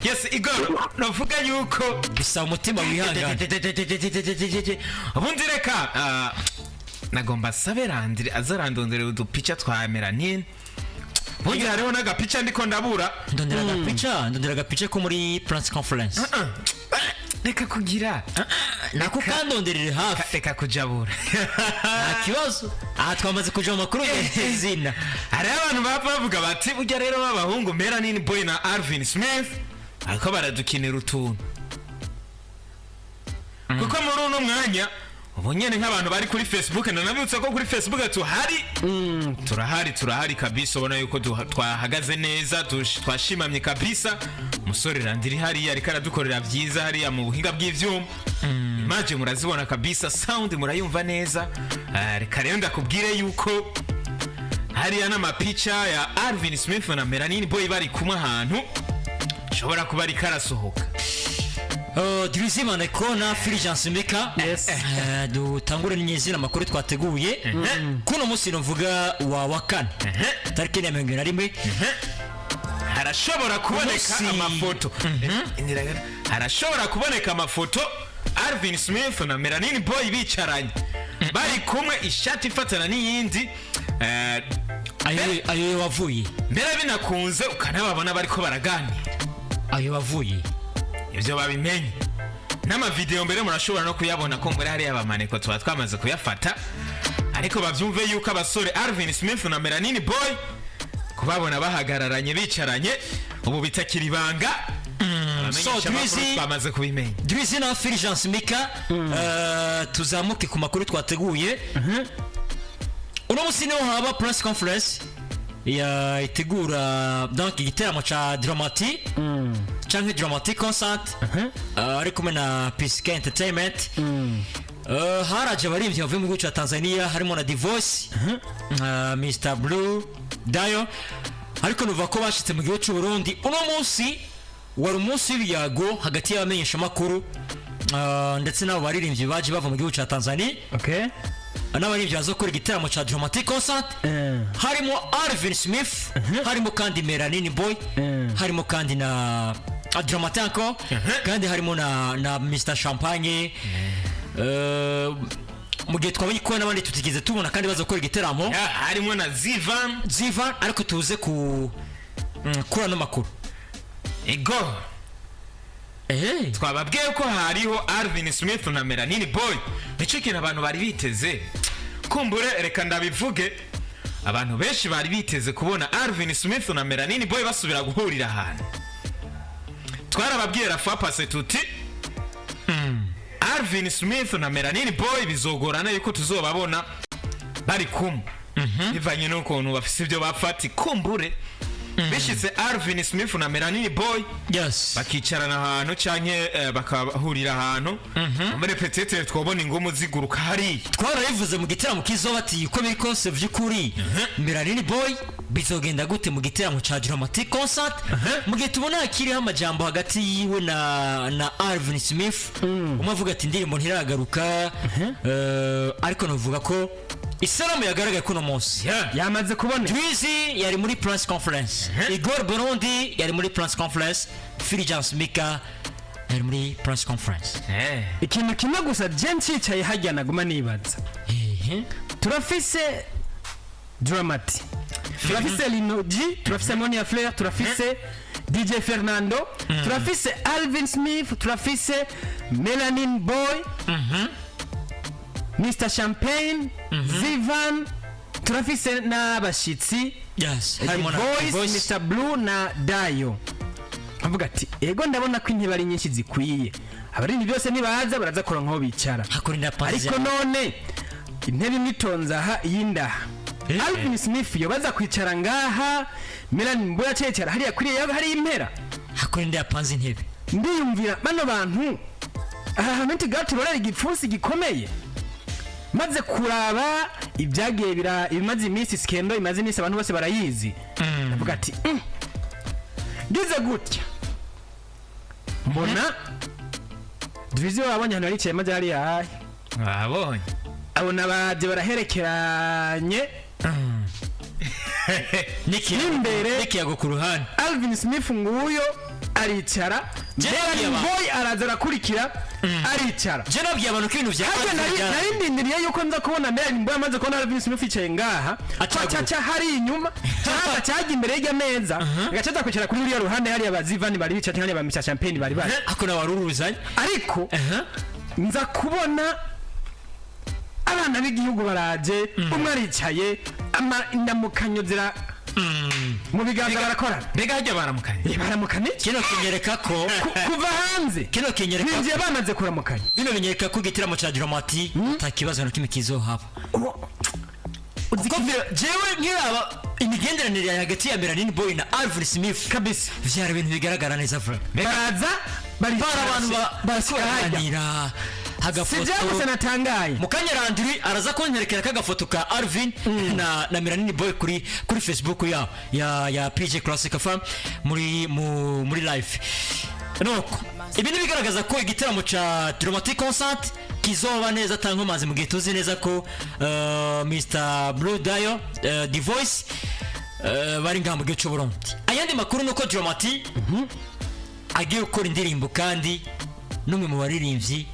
Yes, Igor, navuga yuko Bisaba umutima wihangana. Ubundi reka nagomba sabe Landry azarandondera udupica twa Melanine. Ubundi hariho n'agapica ndiko ndabura. Ndondera agapica, ndondera agapica ko muri press conference. Reka kugira Nako kandonderere hafi. Reka kujabura. Nta kibazo, aha twamaze kuja mu makuru izina. Hariho abantu bapfa bavuga bati burya rero b'abahungu Melanine Boy na Alvin Smith ariko baradukinira utuntu, kuko muri uno mwanya ubu nyene nk'abantu bari kuri Facebook, nanabibutsa ko kuri Facebook tuhari, turahari, turahari kabisa. Ubona yuko twahagaze neza, twashimamye kabisa. Umusore Landry hariya ariko aradukorera byiza hariya mu buhinga bw'ivyuma. Image murazibona kabisa, sound murayumva neza. Reka rero ndakubwire yuko hariya n'amapica ya Alvin Smith na Melanine Boy bari kumwe ahantu ashobora kuba ariko arasohoka. Drizimana Kona Fulgence Meka. Yes. Dutangure n'izina amakuru twateguye kuno munsi mvuga wa kane, tariki ya 21. Harashobora kuboneka amafoto. Harashobora kuboneka amafoto Alvin Smith na Melanine Boy bicaranye, bari kumwe, ishati ifatana n'iyindi. Ayo wavuye. Mbere binakunze ukanababona bariko baraganira. Ayo wavuye. Ibyo babimenye n'amavideo mbere murashobora no kuyabona ko mbere hariya abamaneko tuba twamaze kuyafata, ariko babyumve yuko abasore Alvin Smith na Melanine Boy kubabona bahagararanye, bicaranye, ubu bitakiri ibanga. So, Abamenyesha amakuru twamaze kubimenya. Drizzy na Fulgence Mika, tuzamuke ku makuru twateguye. Uno munsi niho haba press conference ya itegura donc igiteramo ca Drama-T canke Drama-T Concert, ari kumwe na PCK Entertainment. Haraje abaririmbyi bavuye mu gihugu ca Tanzania, harimo na Divoice, Mr Blue Dayo, ariko nuva ko bashitse mu gihugu c'u Burundi. Uno munsi wari umunsi w'ibiyago hagati y'abamenyeshamakuru ndetse n'abo baririmbyi baje bava mu gihugu ca Tanzania n'abaririmbyi baza gukora igiteramo ca Drama-T Concert, harimo Alvin Smith, harimo kandi Melanini Boy, harimo kandi na Drama-T encore, kandi harimo na Mr Champagne. Mu gihe twabonye ko n'abandi tutigeze tubona kandi baza gukora igiteramo. Ya, harimo na Zivan. Zivan, ariko tuze ku kuri ano makuru. Ego. Twababwiye ko hariho Alvin Smith na Melanini Boy. Nicyo kintu abantu bari biteze. Kumbure reka ndabivuge, abantu benshi bari biteze kubona Alvin Smith na Melanini Boy basubira guhurira ahantu. Twarababwiye la fois passée tuti Alvin Smith na Melanini Boy bizogorana yuko tuzobabona bari kumwe, bivanye n'ukuntu bafise ibyo bafati. Kumbure bishitse Alvin Smith na Melanini Boy bakicarana ahantu canke bakahurira ahantu muri, peut-être twabona ingumu ziguruka hariya. Twarabivuze mu giteramo kizoba ati uko biri kose vy'ukuri Melanini Boy bizogenda gute mu giteramo ca Drama-T Concert, mu gihe tubona hakiriho amajambo hagati yiwe na Alvin Smith, umwe avuga ati indirimbo ntiragaruka. Ariko novuga ko isanamu yagaragaye kuno munsi. Yamaze kuboneka. Drizzy yari muri press conference, Igor Burundi yari muri press conference, Fulgence Mika yari muri press conference. Ikintu kimwe gusa je ncicaye hajya naguma nibaza: turafise Drama-T, turafise Lino G, turafise Monia Fleur, turafise DJ Fernando, turafise Alvin Smith, turafise Melanin Boy, Mr Champagne, Zivan, turafise n'abashitsi harimo na Voice, Voice. Mr Blue na Dayo. Avuga ati ego, ndabona ko intebe ari nyinshi zikwiye, abarinzi byose nibaza baraza kuronka aho bicara. Hakurinda panzi. Ariko none intebe imwe itonze aha, iyindi aha. Alvin Smith yo baza kwicara ngaha, Melanin Boy acicara hariya kuri hariya impera. Hakurinda yapanze intebe. Ndiyumvira bano bantu aha hantu ntiga turorera igipfunsi gikomeye. Maze kuraba ibyagiye bira ibimaze iminsi, scandal imaze iminsi, abantu bose barayizi. Ndavuga ati ngize gutya mbona Drizzy wabonye ahantu yaricaye maze hariya hahe. Babonye. Abona baje baraherekeranye. N'ikiyago N'imbere. N'ikiyago ku ruhande. Alvin Smith nguyo. Aricara. Je Melanin nabwiye abantu. Boy araza arakurikira, aricara. Je nabwiye abantu ko ibintu vya Harya Alvin nari ndindiriye yuko nza kubona Melanin Boy amaze kubona Alvin Smith yicaye ngaha, Acaguruka. caca hari inyuma, cyangwa cyajya imbere y'ijya meza, agaca aza kwicara kuri uriya ruhande hariya bazivani bari bicaye, hariya ba Mr Champagne bari bari. Ako nawe waruruzanye. Ariko nza kubona abana b'igihugu baraje, umwe aricaye, indamukanyo zira mu biganza, barakorana. Mbega hajya baramukanye? Baramukanye. Kino kinyereka ko Kuva hanze kino kinyereka binjiye bamaze kuramukanya. Bino binyereka ko igitaramo ca Drama-T ata kibazo na kimwe kizohaba, kuko jewe nkiraba imigenderanire ya hagati ya Melanin Boy na Alvin Smith, Kabisa. vyari ibintu bigaragara neza vraiment. Baraza Bari baricara abantu hajya. baraganira Si byo gusa hagafoto. natangaye. Mukanya Landry araza kunyerekera kagafoto ka Alvin na Melanin Boy kuri Facebook ya PJ Classic FM muri live. Nuko ibi ni bigaragaza ko igitaramo ca Drama-T Concert kizoba neza atankomazi, mu gihe tuzi neza ko Mr Blue Dio, The Voice, bari ngaha mu gihugu cy'u Burundi. Ayandi makuru nuko Drama-T agiye gukora indirimbo kandi n'umwe mu baririmbyi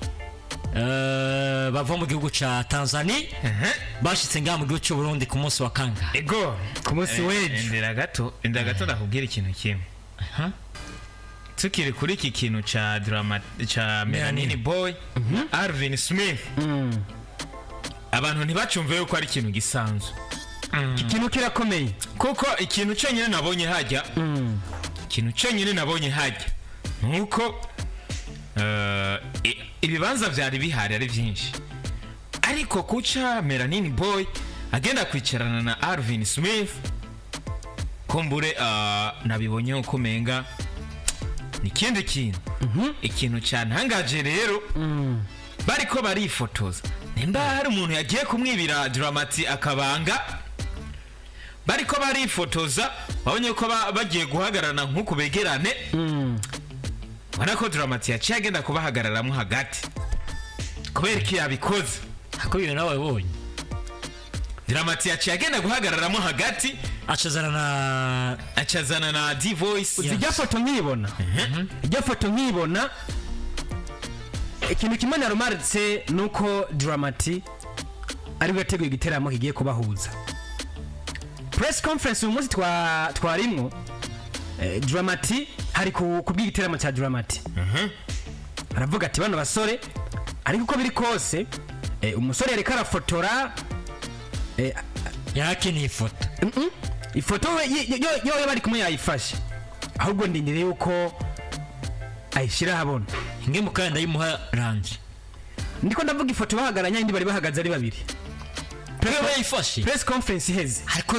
bava mu gihugu ca Tanzania bashitse ngaha mu gihugu cy'u Burundi ku munsi wa kangahe? Ego. Ku munsi w'ejo. Indira gato, indira gato, ndakubwira ikintu kimwe. Tukiri kuri iki kintu ca drama ca Melanini Boy, Alvin Smith, abantu ntibacumve yuko ari ikintu gisanzwe. Iki kintu kirakomeye. Kuko ikintu cyonyine nabonye hajya, ikintu cyonyine nabonye hajya nuko ibibanza byari bihari ari byinshi, ariko kuca Melanini Boy agenda kwicarana na Alvin Smith, kumbure nabibonye uko menga ni ikindi kintu. Ikintu cyantangaje rero, bariko barifotoza, nimba hari umuntu yagiye kumwibira Drama-T akabanga, bariko barifotoza, babonye ko bagiye guhagararana nk'uku begerane, ubona ko Drama-T yaciye agenda kubahagararamo hagati. Kubera iki yabikoze? Ako ibintu nawe wabonye. Drama-T yaciye agenda guhagararamo hagati. Acazana na Acazana na D-Voice. Uzi ijya foto nkibona, ikintu kimwe narumaritse ni uko Drama-T aribwo yateguye igiteramo kigiye kubahuza. Press conference uyu munsi twarimwo, Drama-T hari ku bw'igiteramo cya Drama-T, aravuga ati bano basore, ariko uko biri kose, umusore yariko arafotora, Yarakeneye ifoto. Ifoto we yo bari kumwe yayifashe, ahubwo ndindiriye yuko ayishyira ahabona. Nge mukanya ndayimuha Landry. Ndiko ndavuga ifoto bahagaranye, indi bari bahagaze ari babiri. Wewe yayifashe. Press conference iheze. Ariko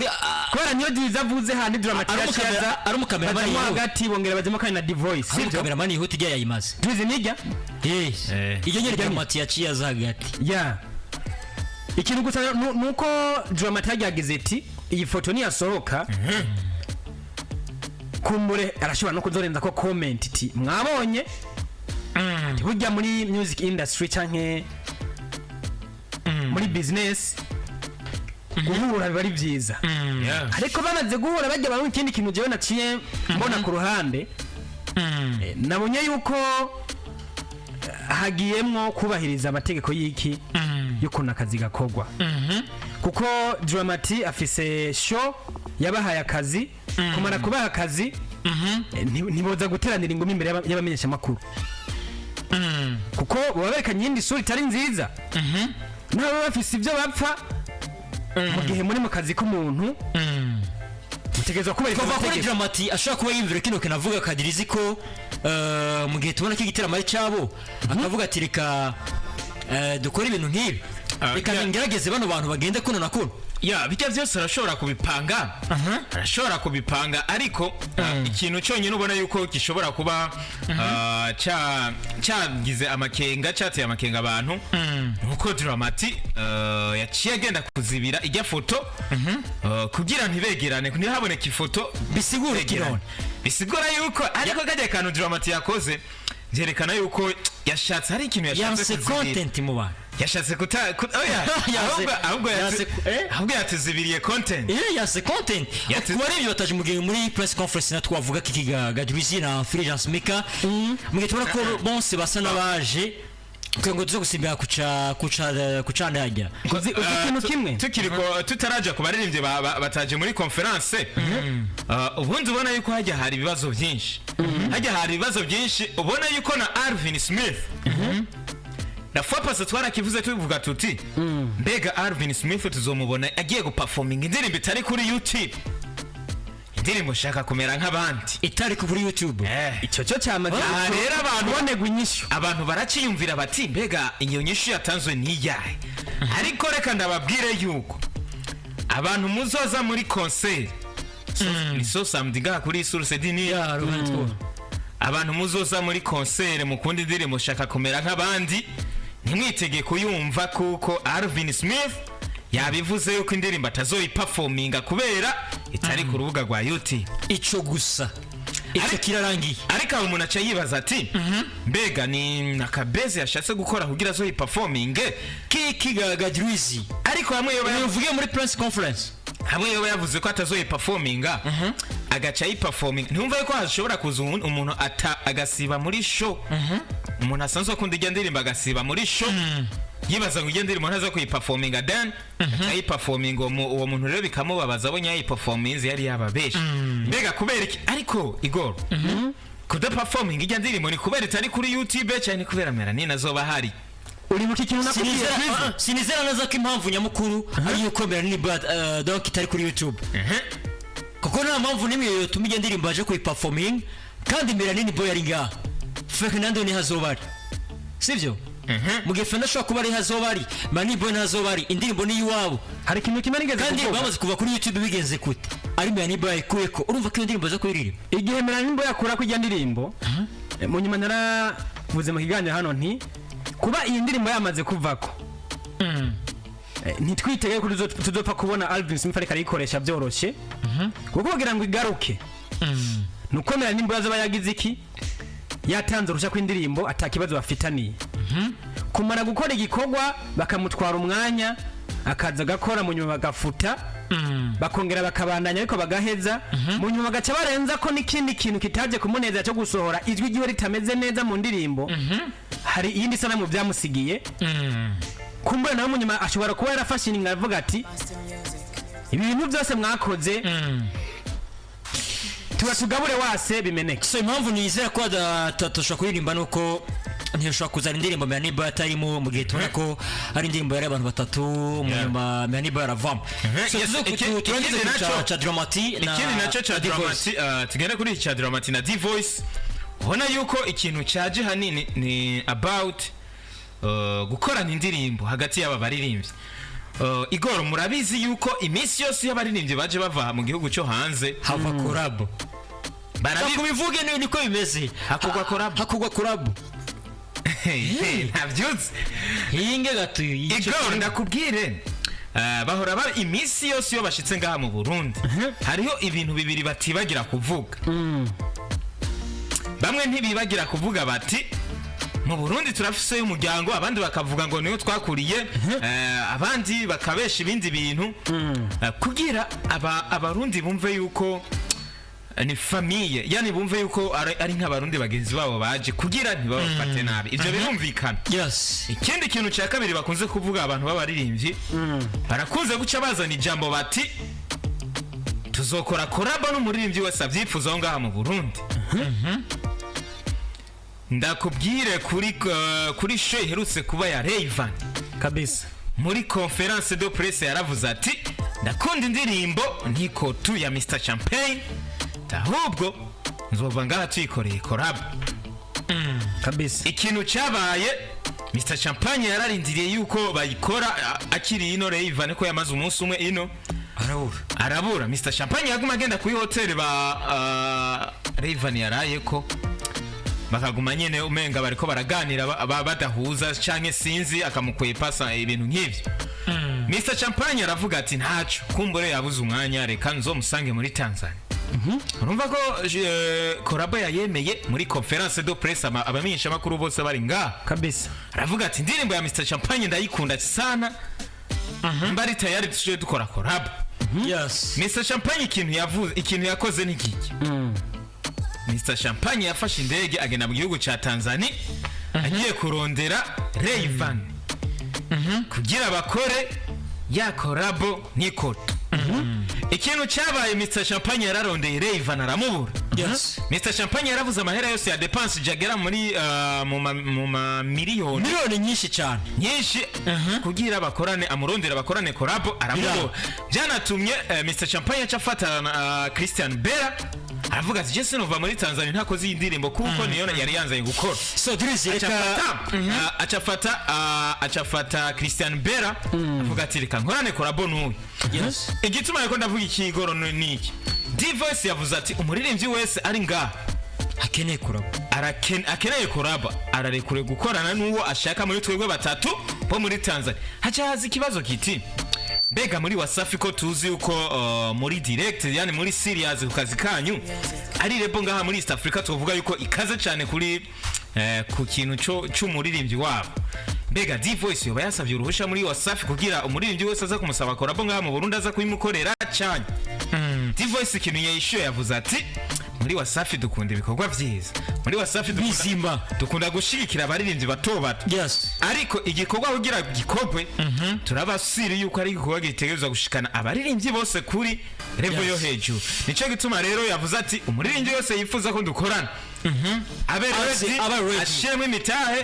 Kubera niyo diza avuze handi Drama-T yaciye ari umukameramani bajamo yihuta. hagati, bongera bajamo kandi na D-Voice. Ari Sibyo? umukameramani yihuta, ijya yayimaze. Tuzi nijya. Yes. Eh. Iyo nyine Drama-T yaciye aza hagati. Ya, ikintu gusa nuko Drama-T yagize ati iyi foto niyasohoka, kumbure arashobora no kuzorenza ko comment iti mwabonye ati burya muri music industry canke muri business guhura biba ari byiza. Ariko bamaze guhura bajya bamwe, ikindi kintu jewe naciye mbona ku ruhande, nabonye yuko hagiyemwo kubahiriza amategeko y'iki y'ukuntu akazi gakorwa, kuko Drama-T afise show yabahaye akazi. Kumara kubaha akazi, ntiboza guteranira ingumi imbere y'abamenyeshamakuru, kuko baba berekanye iyindi sura itari nziza. Nabo bafise ibyo bapfa. Mu gihe muri mu kazi k'umuntu, mutegerezwa kubahiriza Kuva kuri amategeko. Drama-T ashobora kuba yiyumvira kino kintu avuga akadirizi ko mu gihe tubona ko igitaramo ari cyabo, akavuga ati reka dukore ibintu nk'ibi, reka ngerageze bano bantu bagende kuno na kuno. Ya, bijya byose arashobora kubipanga, arashobora kubipanga, ariko ikintu cyonyine ubona yuko gishobora kuba cyagize amakenga, cyateye amakenga abantu, nuko Drama-T yaciye agenda kuzibira ijya foto kugira ntibegerane, ntihaboneke ifoto. Bisigura begerane. iki none? Bisigura yuko ariko kajya kantu Drama-T yakoze byerekana yuko yashatse, hari ikintu yashatse Yanse kuzibira. content mu bantu. Yashatse kuta oya. Ahubwo Eh? ahubwo yatuzibiriye content. Eh, yase content. Ku baririmbyi bataje mu gihe muri press conference, na twavuga kiki ga Gadwizi na Fulgence Mika, mu gihe tubona ko bonse basa n'abaje kugira ngo tuze gusimbira kuca ndajya. Uzi ikintu kimwe? Tukiri ko tutaraja ku baririmbyi bataje muri conference, ubundi ubona yuko hajya hari ibibazo byinshi, hajya hari ibibazo byinshi. Ubona yuko na Alvin Smith na fois passée twarakivuze, tuvuga tuti: "Mbega Alvin Smith tuzomubona agiye guperforminga indirimbo itari kuri YouTube, indirimbo shaka kumera nk'abandi?" Itari kuri YouTube. Icyo cyo cyamaze Aha rero abantu kubonerwa inyishu. Abantu baraciyumvira bati: "Mbega iyo nyishu yatanzwe niyahe?" Ariko reka ndababwire yuko abantu muzoza muri concert ni so samedi ngaha kuri Source du Nil. Ya Roberto. Abantu muzoza muri concert mukunda indirimbo shaka kumera nk'abandi, ntimwitege kuyumva, kuko Alvin Smith yabivuze yuko indirimbo atazoyiperforminga kubera itari ku rubuga rwa YouTube. Ico gusa, ico kirarangiye. Ariko aho umuntu aca yibaza ati: "Mbega ni akabeze yashatse gukora kugira azoyiperforminge?" Kiki ga Gadwizi. Ariko hamwe yoba Uvuge muri press conference. Hamwe yoba yavuze ko atazoyiperforminga, agaca ayiperforminga, ntumva yuko hashobora kuza umuntu agasiba muri show, umuntu asanzwe akunda ijya ndirimbo agasiba muri show yibaza ngo ijya ndirimbo ntaza kuyiperforminga, then ayiperforminga, uwo muntu rero bikamubabaza abonye yayiperforminze yari yababeshe. Mbega kubera iki? Ariko Igor, kudaperforminga ijya ndirimbo ni kubera itari kuri YouTube cyane, ni kubera Melanine azoba ahari? Uribuka ikintu nakubwiye? Sinizera, sinizera neza ko impamvu nyamukuru ari yuko Melanine Bad donc itari kuri YouTube, kuko nta mpamvu n'imwe yotuma ijya ndirimbo aje kuyiperforming kandi Melanine Boy ari ngaha, Fernando ni hazoba ari, sibyo? Mu gihe Fernando ashobora kuba ari hazoba ari, Melanine Boy ntazoba ari, indirimbo ni iwabo. Hari ikintu kimwe nigeze Kandi kuvuga. bamaze kuva kuri YouTube, bigenze kute ari Melanine Boy ayikuye ko urumva ko iyo ndirimbo zo kuririmba? Igihe Melanine Boy yakura ko ijya ndirimbo, mu nyuma naravuze mu kiganiro hano nti kuba iyi ndirimbo yamaze kuvako, ntitwitege ko tuzopfa kubona Alvin Smith ariko arayikoresha byoroshye, kuko kugira ngo igaruke nuko Melanine Boy azoba yagize iki, yatanze uruhushya kw'indirimbo atakibazo bafitaniye, kumara gukora igikorwa bakamutwara umwanya, akaza agakora, mu nyuma bagafuta, bakongera bakabandanya, ariko bagaheza, mu nyuma bagaca barenza ko n'ikindi kintu kitaje kumunezera cyo gusohora ijwi ryiwe ritameze neza mu ndirimbo. Hari iyindi sanamu byamusigiye. Kumbura nawe mu nyuma ashobora kuba yarafashe ingingo aravuga ati: "Ibi bintu byose mwakoze, tuba tugabure wase bimeneke." So impamvu nizera ko atashobora kuririmba nuko ntiyashobora kuzana indirimbo Melanine Boy atarimo, mu gihe tubona ko ari indirimbo yari abantu batatu, mu nyuma Melanine Boy aravamo. So turangize Ikindi ku ca Dramati na Ikindi nacyo ca na D-Voice. Dramati, tugende kuri iki cya Dramati na D-Voice. Ubona yuko ikintu cyaje hanini ni about gukorana indirimbo hagati y'aba baririmbyi. Igor, murabizi yuko iminsi yose iyo abaririmbyi baje bava mu gihugu cyo hanze hava collabo. Kubivuge niko bimeze. Hakorwa collabo. Hakorwa collabo. Ntabyutse. Hinge gato. Igor, ndakubwire, bahora iminsi yose iyo bashitse ngaha mu Burundi hariho ibintu bibiri batibagira kuvuga. Bamwe ntibibagira kuvuga bati: "Mu Burundi turafiseyo umuryango", abandi bakavuga ngo niyo twakuriye, abandi bakabesha ibindi bintu, kugira abarundi bumve yuko ni famille, yani bumve yuko ari nk'abarundi bagenzi babo baje, kugira ntibabafate nabi. Ibyo birumvikana. Ikindi kintu cya kabiri bakunze kuvuga, abantu b'abaririmbyi barakunze guca bazana ijambo bati: "Tuzokora collabo n'umuririmbyi wese abyifuza aho ngaha mu Burundi." Ndakubwire, kuri show iherutse kuba ya Rayvan, muri conférence de presse yaravuze ati: "Ndakunda indirimbo Ntiko Tu ya Mr Champagne, ahubwo nzova ngaha tuyikoreye collabo." Ikintu cyabaye, Mr Champagne yararindiriye yuko bayikora akiri ino. Rayvan ko yamaze umunsi umwe ino, arabura. Arabura. Mr Champagne yaguma agenda kuri hoteli ba Rayvan yaraye ko, bakaguma nyene umenga bariko baraganira badahuza canke sinzi, akamukwepa sa ibintu nk'ivyo. Mr Champagne aravuga ati: "Ntaco, kumbure yabuze umwanya, reka nzomusange muri Tanzania." Urumva ko collabo yayemeye muri conférence de presse, abamenyeshamakuru bose bari ngaha. Aravuga ati: "Indirimbo ya Mr Champagne ndayikunda sana, mba ari tayari tuje dukora collabo." Mr Champagne ikintu yavuze, ikintu yakoze ni iki? Mr Champagne yafashe indege agenda mu gihugu ca Tanzania, agiye kurondera Rayvan kugira bakore ya collabo n'ikoto. Ikintu cyabaye, Mr Champagne yararondeye Rayvan aramubura. Mr Champagne yaravuze amahera yose ya dépense jagera muri mu ma miliyoni. Miliyoni nyinshi cyane. Nyinshi kugira bakorane, amurondera bakorane collabo, aramubura. Byanatumye Mr Champagne aca afata Christian Bella, aravuga ati: "Jese nova muri Tanzania ntakoze iyi ndirimbo," kuko niyo yari yanzanye gukora. So Drizzy, reka Aca afata Christian Bella, avuga ati: "Reka nkorane collabo n'uyu." Igituma ariko ndavuga ikigoro ni iki? D-Voice yavuze ati: "Umuririmbyi wese ari ngaha akeneye collabo, akeneye collabo ararekure gukorana n'uwo ashaka muri twebwe batatu bo muri Tanzania." Haca haza ikibazo kiti: mbega muri Wasafi, ko tuzi yuko muri direct, yani muri serious ku kazi kanyu, ari label ngaha muri East Africa tuvuga yuko ikaze cyane kuri ku kintu cyo cy'umuririmbyi wabo, mbega D-Voice yoba yasabye uruhusha muri Wasafi kugira umuririmbyi wese aza kumusaba collabo ngaha mu Burundi aza kubimukorera cyane? D-Voice ikintu yishyuye, yavuze ati: "Muri Wasafi dukunda ibikorwa byiza, muri Wasafi dukunda, bizima, dukunda gushigikira abaririmbyi bato bato, ariko igikorwa kugira gikorwe turabasiri yuko ari igikorwa gitegerezwa gushikana abaririmbyi bose kuri level yo hejuru." Nico gituma rero yavuze ati: "Umuririmbyi wese yifuza ko dukorana abe ready, abe ready. ashiremo imitahe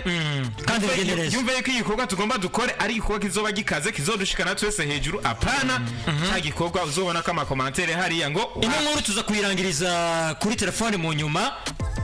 kandi bigende neza. Yumve yuko igikorwa tugomba dukore ari igikorwa kizoba gikaze, kizodushikana twese hejuru, apana cya gikorwa uzobona ko ama commentaires hariya ngo Ino nkuru tuza kuyirangiriza kuri telefone mu nyuma.